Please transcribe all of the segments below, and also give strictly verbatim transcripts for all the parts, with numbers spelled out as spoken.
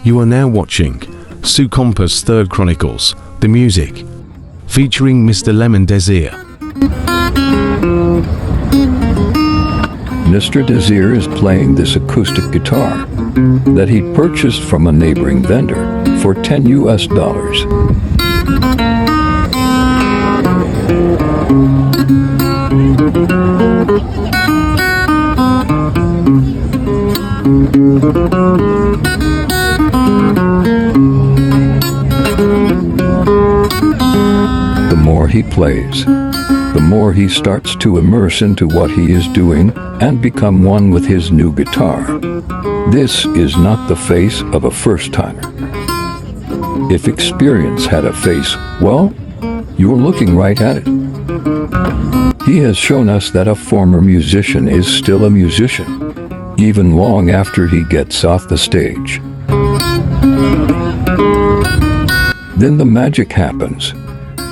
You are now watching Sue Compass Third Chronicles, the music, featuring Mister Lemon Désir. Mister Désir is playing this acoustic guitar that he purchased from a neighboring vendor for ten U S dollars. The more he plays, the more he starts to immerse into what he is doing and become one with his new guitar. This is not the face of a first timer. If experience had a face, well, you're looking right at it. He has shown us that a former musician is still a musician, even long after he gets off the stage. Then the magic happens,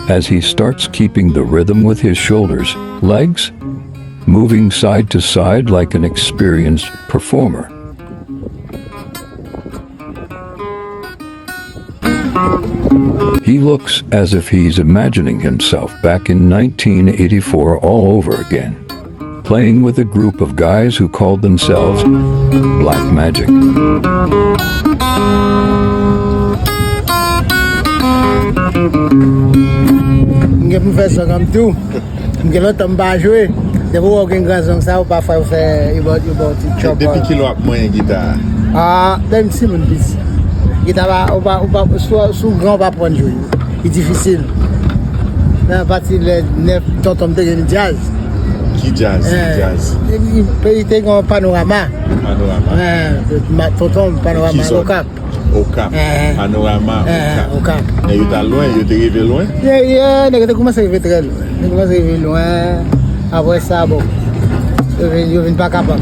as he starts keeping the rhythm with his shoulders, legs, moving side to side like an experienced performer. He looks as if he's imagining himself back in nineteen eighty-four all over again, playing with a group of guys who called themselves Black Magic. M gen pou m fè zòt anm tou. M gen lontan m pa jwe. Depi w wè w gen gran zong sa, ou pa fè, ou fè, ou ba, ou ba w ti tchòp. Depi kilè w ap manyen gita a? Ah, depi m timoun piti. Gita pa, ou pa, ou pa, si w, si w gran, ou pa aprann jwe. Li difisil. Men apati lè nèf, tonton m te gen djaz. Ki djaz? Ki djaz? Epi, peyi te gen yon Panorama. Panorama. Eh, ma, tonton m, Panorama, Okap. Okap. Eh. Panorama, eh, Okap. Okap. Nèg yo t al lwen, yo te rive lwen? Yeah, yeah, nèg yo te koumanse rive trè lwen. Yo koumanse rive lwen. Apre sa, bon, yo vin, yo vin pa kapab.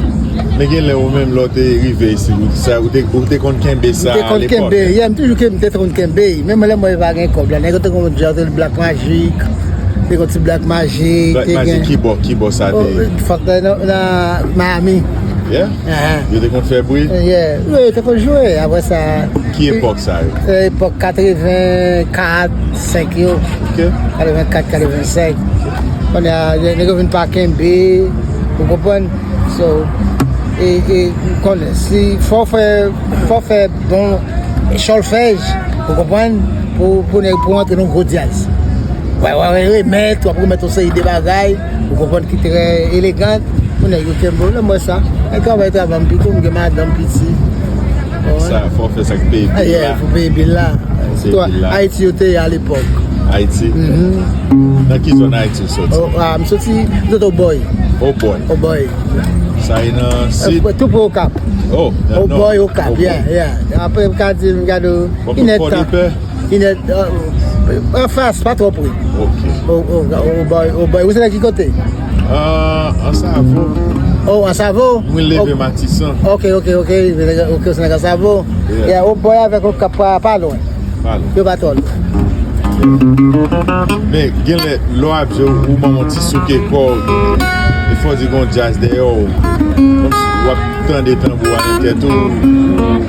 Men gen lè ou menm, lè w te rive isit, ou, sa, ou te, ou te konn kenbe sa alepòk? M te konn kenbe, yeah, m toujou ke m te konn kenbe. Menm lè mwen pa gen kòb la, nèg yo te konn di, yo te Black Magic, te konn ti Black Magic, Black Magic, ki bò, ki bò sa te ye? Oh, fòk nan, nan Miami. Yeah? Ahan. Yo te konn fè bri? Yeah. Wi, yo te konn jwe. Apre sa, ki epòk sa yo? Se epòk katreven kat, senk yo. Ok. Katreven kat, katreven senk. Kounye a, nèg yo vin pa kenbe, ou konprann? So, e, e, konnen, si fò fè, fò fè bon solfèj, ou konprann? Pou, pou nèg, pou antre nan gwo djaz. Wè, wè, wè, remèt, w ap remèt yon seri de bagay, ou konprann, ki trè elegan. Pou nèg yo kenbe w, lè m wè sa. E travay, travay m pito, m gen madanm, piti. Sa, fò fè sa k peye bil la. Ah, yeah, pou peye bil la. Peye bil la. Ayiti yo te ye alepòk. Ayiti? Mhm. Nan ki zòn Ayiti w soti? Oh, ah, m soti, m soti Obòy. Obòy. Obòy. Sa e nan sid? Eh, tou pre Okap. Oh, nan nò. Obòy, Okap, yeah, yeah. Apre, m ka di, m gade, bon, Inèd tan. Fòdepè? Inèd, euh, anfas, pa twò pre. Ok. O, o, o, Obòy, Obòy. Ou se nan ki kote? Ah, Ansavo. Oh, Ansavo? Mwen leve Matisan. Ok, ok, ok. Ok, ou se nan Ansavo. Yeah. Yeah, Obòy avèk Okap pa, pa lwen. Pa lwen. Yo pa twò lwen. Men, gen lè, lè w ap jwe, ou manman ti souke kò w. E fò di gon djaz dèyè w. Kòmsi w ap tande tanbou a nan tèt ou.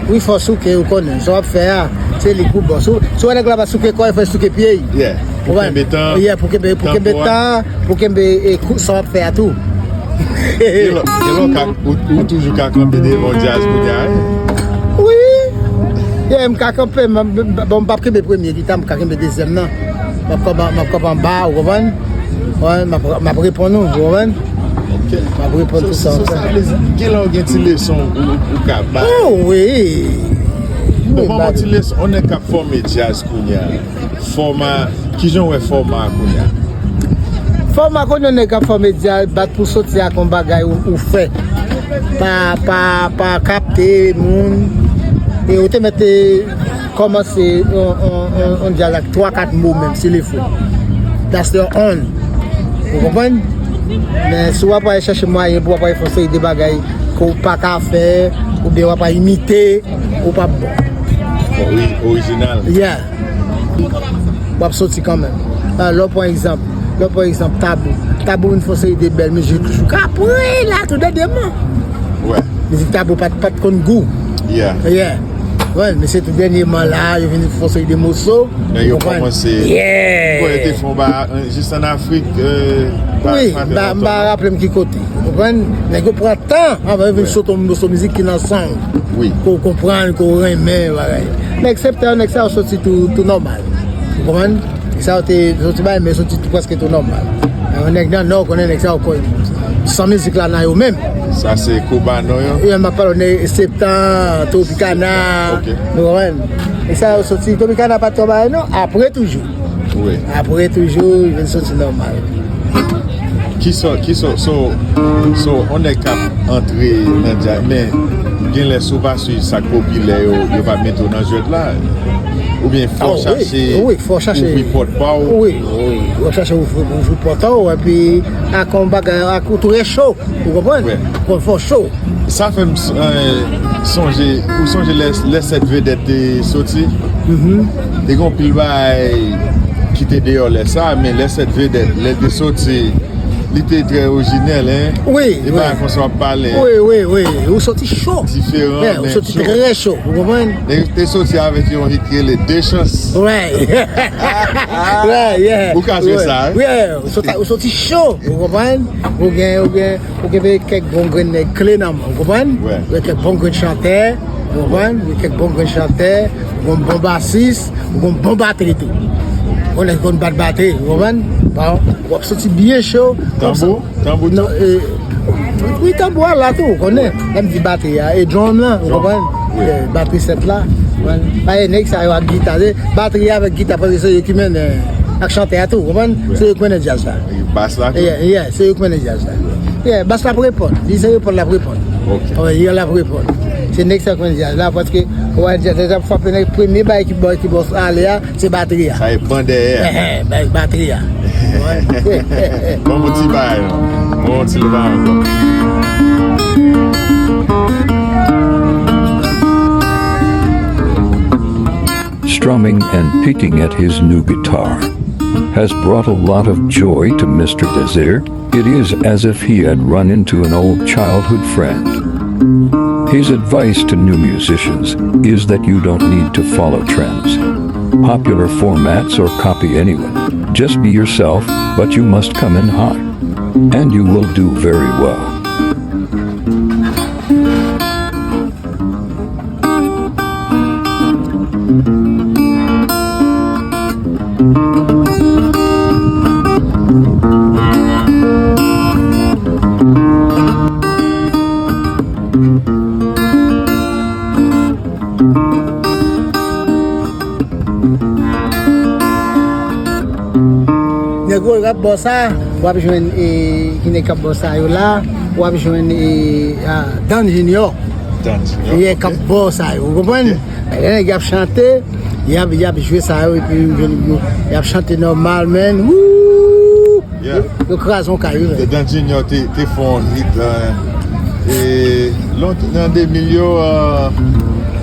Wi, fò souke, ou konnen. Sa w ap fè a, se li k pou bon. Si w, si w wè nèg la pa souke kò, e fò souke pye. Yeah. Pou kenbe tan. Yeah, pou kenbe, pou kenbe tan, pou kenbe, e, kou, sa w ap fè a tou. Gen lè, gen lè w ka, ou, ou toujou ka kanpe devan djaz kounye a, wi. Wi. Yeah, m ka kanpe, m, m, bon, m p ap kenbe premye gita, m ka kenbe dezyèm nan. M ap kanpe, m ap kanpe anba, ou konprann? Wi, m ap, m ap reponn ou, ou konprann? Ok. M ap reponn tout sa w fè. So, sa vle di, gen lè w gen ti leson ou, ou ka bay. Oh, wi. Bon, ban m yon ti leson, yon nèg k ap fòme djaz kounye a. Fòma, kijan w wè fòma a kounye a? Fòma kounye a, nèg k ap fòme djaz, bat pou soti ak yon bagay ou, ou fè. Pa, pa, pa kapte moun. E ou te mèt kòmanse yon, yon, yon, yon djaz ak twa, kat mo menm, si li fo. That's your own. Ou konprann? Men si w ap al chèche mwayen pou w ap al fè yon seri de bagay ke w pa ka fè, oubyen w ap al imite, ou p ap bon. Fò ori-, orijinal. Yeah. W ap soti kanmenm. Ah, lè w pran egzanp, lè w pran egzanp Tabou. Tabou vin fè yon seri de bèl mizik jouk apre la, tou dènyèman. Wè. Mizik Tabou pa t, pa t konn gou. Yeah. Yeah. Konprann? Men se tou dènyèman la, yo vin fè yon seri de moso. Nèg yo kòmanse. Yeah. Bon, yo te fè yon ba, jis ann Afrik, euh, pa, wi, pa trè ba, lontan, ba non? Raple m ki kote. Konprann? Nèg yo pran tan anvan yo vin sot yon moso mizik ki nan san w. Wi. Ke w konprann, ke w renmen, bagay. Nèg Septan, nèg sa yo soti tou, tou nòmal. Ou konprann? Sa yo te soti bay, men soti tou, prèske tou nòmal. Yon nèg nan Nò, konnen nèg sa yo, san mizik la nan yo menm. Sa se Koba non yo? Yo, m ap pale de Septan, Tropicana, ok, ou konprann? E sa yo soti, Tropicana pa t twò bagay non, apre toujou. Wi. Apre toujou, li vin soti nòmal. Kisa, kisa, so, so, on nèg k ap antre nan djaz, men gen lè si w pa swiv sa k popilè yo, yo pa mete w nan jwèt la. Oubyen fò w chache ouvri pòt pa w. Wi, wi, w ap chache ouvri, ouvri pòt pa w, epi ak yon bagay, ak ou tou rete cho, ou konprann? Wi. Kon fò cho. Sa fè m s-, eh, sonje, ou sonje lè, lè Sèt Vedèt te soti? Mhm. Te gen yon pil bagay ki te deyò lè sa, men lè Sèt Vedèt, lè te soti, li te trè orijinèl, en. Wi, wi. E bagay konsa w ap pale. Wi, wi, wi. Ou soti cho. Diferan, men ou soti cho. Trè cho, ou konprann? E te soti avèk yon hit ki rele De Chans. Right. Right, yeah. Ou ka jwe sa, en? Yeah, ou soti, ou soti cho, ou konprann? Ou gen, ou gen, ou gen kèk bon grenn nèg kle nan men w, ou konprann? Wi. Ou gen kèk bon grenn chantè, ou konprann? Ou gen kèk bon grenn chantè, ou gen bon basis, ou gen bon batri tou. Ou nèg konn bat batri, ou konprann? Bon, w ap soti byen cho, konsa. Tanbou? Tanbou tou? Non, eh, wi, tanbou a la tou, ou konnen. Lè m di batri a, e drum lan, ou konprann? Wi. Eh, batri sèt la. Ou konprann? Pa e nèg sa yo ak gita, se batri a avèk gita, paske se yo ki mennen, ak chantè a tou, ou konprann? Wi. Se yo ki mennen djaz la. E bas la tou? Yeah, yeah, se yo ki mennen djaz la. Yeah, bas la ap reponn. Li se reponn l ap reponn. Ok. Wi, li ap reponn. Se nèg sa ki mennen djaz la, paske, wè, djaz la ap frape nèg premye bay ki bò, ki bò ale a, se batri a. Sa e ban dèyè. Ehe, bay batri a. Ban m yon ti bay, non. Ban m yon ti lova ankò. Strumming and picking at his new guitar has brought a lot of joy to Mister Desir. It is as if he had run into an old childhood friend. His advice to new musicians is that you don't need to follow trends, popular formats, or copy anyone. Just be yourself, but you must come in hot. And you will do very well. Nèg yo k ap bò sa, w ap jwenn, e, ki nèg k ap bò sa yo la, w ap jwenn, e, a, Dan Junior. Dan Junior, yeah, ok. K ap bò sa yo, ou konprann? Ok. Lè nèg y ap chante, y ap, y ap jwe sa yo, epi yo, y ap chante nòmal, man. Wouuup! Yeah. Yo, yo kraze yon kay, wi, men. Dan Junior te, te fè yon hit, euh, e, lont-, nan de mil yo, euh,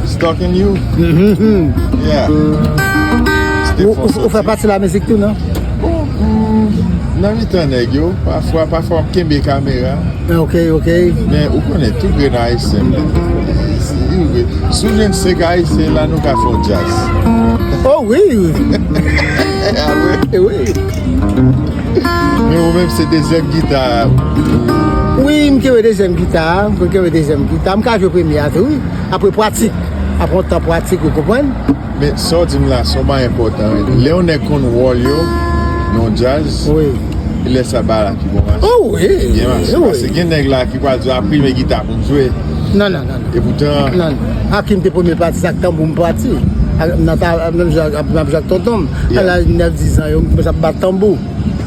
Stalking You. Mhm. Yeah. Ou, ou, ou fè pati la mizik tou, non? Bon, mm, nan mitan nèg yo, pafwa, pafwa m kenbe kamera. Ok, ok. Men ou konnen, tou grenn Ayisyen, si w jwenn senk Ayisyen la, nou ka fè yon djaz. Oh wi! Ah wi? E wi. Men ou menm, se dezyèm gita a. Wi, m kenbe dezyèm gita a, m kenbe dezyèm gita a. M ka jwe premye a tou, wi. Apre pratik. Apre yon tan pratik, ou konprann? Men sa w di m la, se yon bagay enpòtan, wi. Lè yon nèg konn wòl yo nan yon djaz, wi, lè sa bagay la ki bon mache. Oh, wi, byen mache. Wi. Paske gen nèg la ki pral di w, "A premye gita pou m jwe." Non, non, non, non. Epoutan. Non, non. Akim te premye pati, se ak tanbou m pati. Ak, nan ta, menm jan ak, m ap jwe ak tonton m. Yeah. A laj nèf, diz an, yo, m kòmanse ap bat tanbou.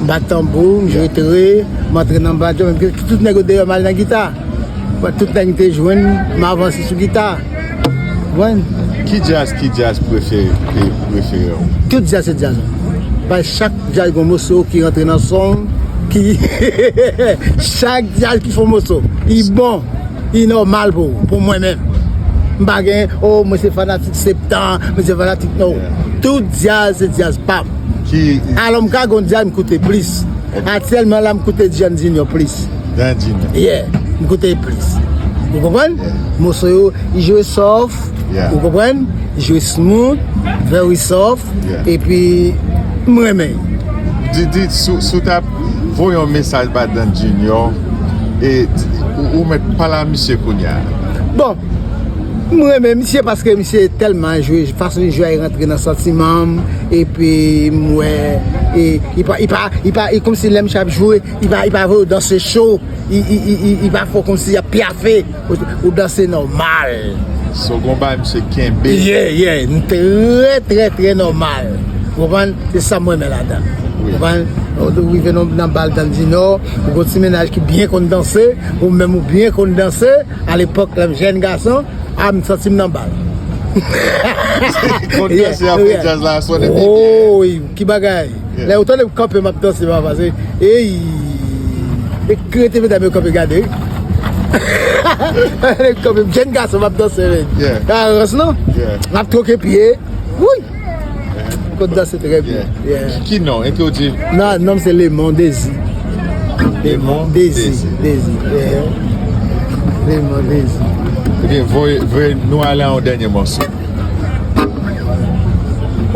M bat tanbou, m jwe, yeah, tre, m antre nan badjo, menm ke tout nèg yo deyò, m al nan gita. Mwen, tout nèg m te jwenn, m avanse sou gita. Konprann? Ki djaz, ki djaz prefere, e, prefere w? Tout djaz se djaz. Paske chak djaz gon moso ki rantre nan son, ki, chak djaz ki fè yon moso, li bon, li nòmal pou, pou mwen menm. M pa gen, oh, mwen se fanatik Septan, mwen se fanatik, non. Yeah. Tout djaz se djaz pa m. Ki Alò, m ka gon djaz m koute plis. Ok. Aktyèlman la, m koute Dan Junior plis. Dan Junior. Yeah, m koute plis. Ou konprann? Yeah. Moso yo, li jwe soft. Yeah. Ou konprann? Jwe smooth, very soft, epi m renmen. Di, di, si w, si w t ap voye yon mesaj ba Dan Junior, e, ou, ou mèt pale a misye kounye a. Bon, m renmen misye paske misye tèlman jwe, fason li jwe a, li rantre nan santiman m, epi m wè, e, li pa, li pa, li pa, li kòmsi lè misye ap jwe, li pa, li pa voye w danse cho, li, li, li, li, li pa fè w kòmsi y ap pyafe. Ou, ou danse nòmal. So, gon bagay misye kenbe. Yeah, yeah, m trè, trè, trè nòmal. Ou konprann? Se sa m renmen ladan. Ou konprann? Ou rive nan, nan bal Dan Junior, ou gon ti mennaj ki byen konn danse, ou menm ou byen konn danse, alepòk lè m jèn gason, a m santi m nan bal. Konn danse apre djaz la, sonnen pi byen. Woy, ki bagay. Lè ou tande m kanpe, m ap danse, papa, se, ey, e rete medam yo kanpe gade, wi. Kanpe, jèn gason, m ap danse, men. Karans, non? M ap twoke pye. Woy! M konn danse trè byen. Ki, ki non? Enke w di? Non, non m se Lemon Dezi. Lemon Dezi. Dezi. Dezi. Lemon Dezi. Ebyen, voye, voye nou ale a yon dènye mòso.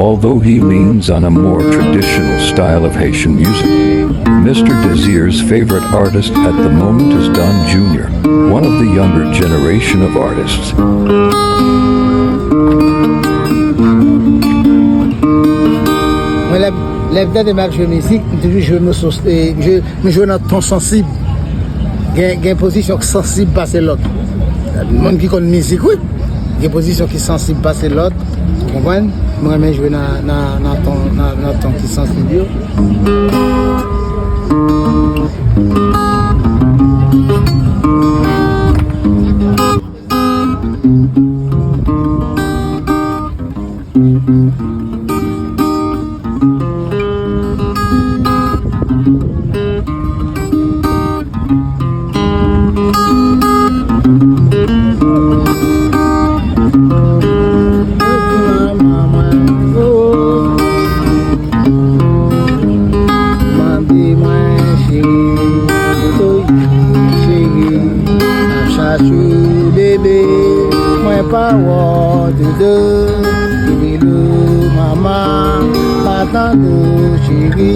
Although he leans on a more traditional style of Haitian music, Mister Désir's favorite artist at the moment is Don Junior, one of the younger generation of artists. Mwen, lè, lè m tande m ap jwe mizik, m toujou jwe moso, eh, m jwe, m jwe nan ton sansib. Gen, gen pozisyon k sansib pase lòt. Moun ki konn mizik, wi. Gen pozisyon ki sansib pase lòt. Ou konprann? Mwen renmen jwe nan, nan, nan ton, nan, nan ton ki sansib yo. Mande mwen cheri, cheri, m ap chache w bebe, mwen pa wè w dodo, dodo manman, pa tande w cheri.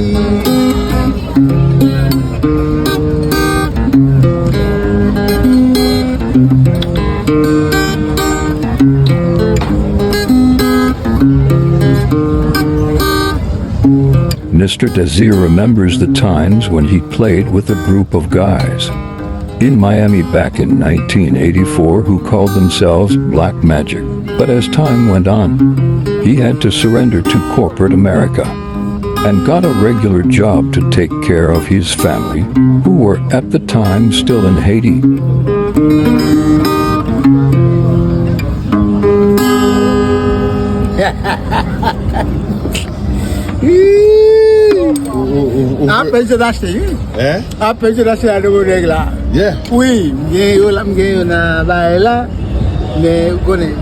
Mister Désir remembers the times when he played with a group of guys in Miami back in nineteen eighty-four who called themselves Black Magic. But as time went on, he had to surrender to corporate America and got a regular job to take care of his family, who were at the time still in Haiti. Apèl se t achte, wi. Hein? Apèl se t achte la de nèg la. Yeah. Wi, m gen yo la, m gen yo nan bagay la. Men, ou konnen.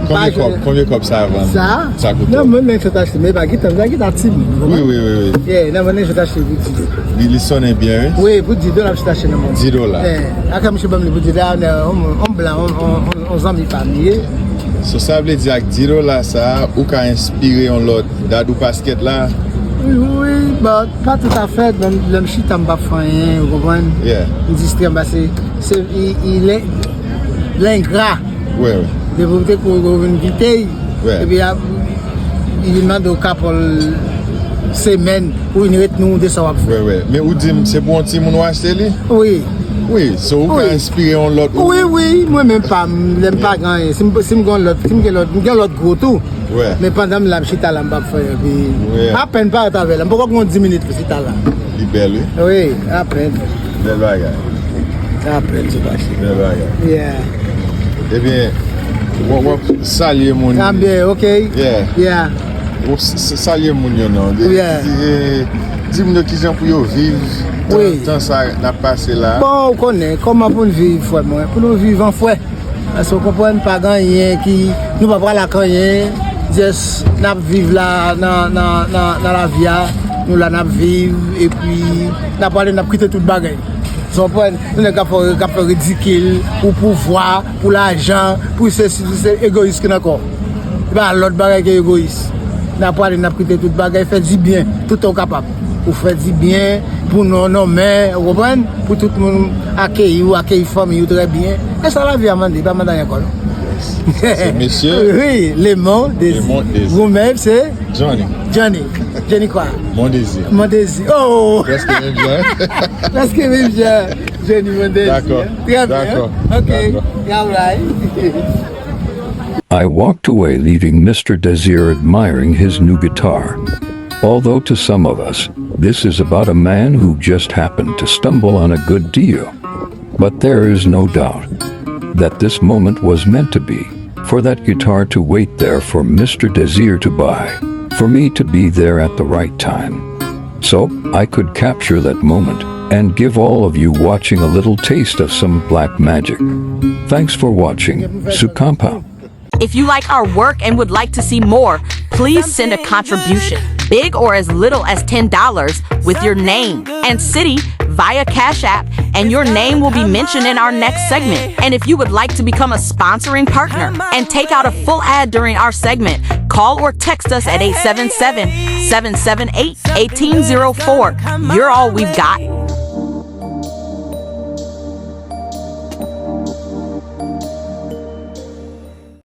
Konbyen kòb, konbyen kòb sa vann? Sa? Sa koute? Nan men nèg sot achte, men pa gitan, sa gitan ti moun. Wi, wi, wi, wi. Yeah, nan men nèg sot achte pou di. Li, li sonnen byen, wi. Wi, pou di dola, m sot achte nan men. Di dola. Yeah. Akè misye ban m li pou di dola, on, on blan, on, on, on, on zanmi pa m li ye. So, sa vle di ak di dola sa, ou ka enspire yon lòt Dadou Pasquet la? Wi, wi, but pa toutafè, lè m, lè m chita m p ap fè anyen, ou konprann? Yeah. M distrè m pase, se, i, i lè, lengra. Wi, wi. Depi w te kou, ou vin kite l, wi. Epi ap, li vin mande w kapòl semèn, ou vin ret nou de sa w ap fè. Wi, wi. Men ou di m, se pou yon timoun ou achte li? Wi. Wi, so ou ka enspire yon lòt. Wi, wi, mwen menm pa m, lè m pa gen anyen. Si m, si m gen lòt, si m gen lòt, m gen lòt gwo tou. Wi. Men pandan m la, m chita la, m p ap fè anyen. Wi. Apèn parèt avè l la, m poko gen di minit pou chita la. Li bèl, wi. Wi, apèn. Bèl bagay. Apèn, se pase. Bèl bagay. Yeah. Ebyen, w ap, w ap salye moun. Sa byen, ok. Yeah. Yeah. W ap s-, s-, salye moun yo non. Di, yeah, di, eh, di moun yo kijan pou yo viv tan, wi, tan sa n ap pase la. Bon, ou konnen, kòman pou n viv, frè mwen? Pou nou viv an frè. Èske w konprann? Pa gen anyen ki, nou pa pral ak anyen. Just, n ap viv la nan, nan, nan, nan lavi a. Nou la, n ap viv, epi n ap prale, n ap kite tout bagay. Ou konprann? Gen nèg k ap fè, k ap fè ridikil, pou pouvwa, pou lajan, pou sesi, pou se egoyis ki nan kò. pa lòt bagay ke egoyis. N ap prale, n ap kite tout bagay, fè dibyen toutan w kapab. Ou fè dibyen pou non, non, men, ou konprann? Pou tout moun akeyi w, akeyi fanmi w trè byen. E sa lavi a mande, pa mande anyen ankò non. Se mesye Oui, Lemon Dezi. Lemon Dezi. Ou menm se Johnny. Johnny. Johnny kwa? Mon Dezi. Mon Dezi. Oh! Prèske menm jan. Prèske menm jan. Johnny Mon Dezi. Dakò. Trè byen. Dakò. Ok. Dakò. All right. I walked away, leaving Mister Desir admiring his new guitar. Although to some of us, this is about a man who just happened to stumble on a good deal. But there is no doubt that this moment was meant to be, for that guitar to wait there for Mister Desir to buy, for me to be there at the right time. So, I could capture that moment and give all of you watching a little taste of some black magic. Thanks for watching, Sukampa. If you like our work and would like to see more, please send a contribution, big or as little as ten dollars, with your name and city via Cash App, and your name will be mentioned in our next segment. And if you would like to become a sponsoring partner and take out a full ad during our segment, call or text us at eight seven seven, seven seven eight, eighteen zero four. You're all we've got.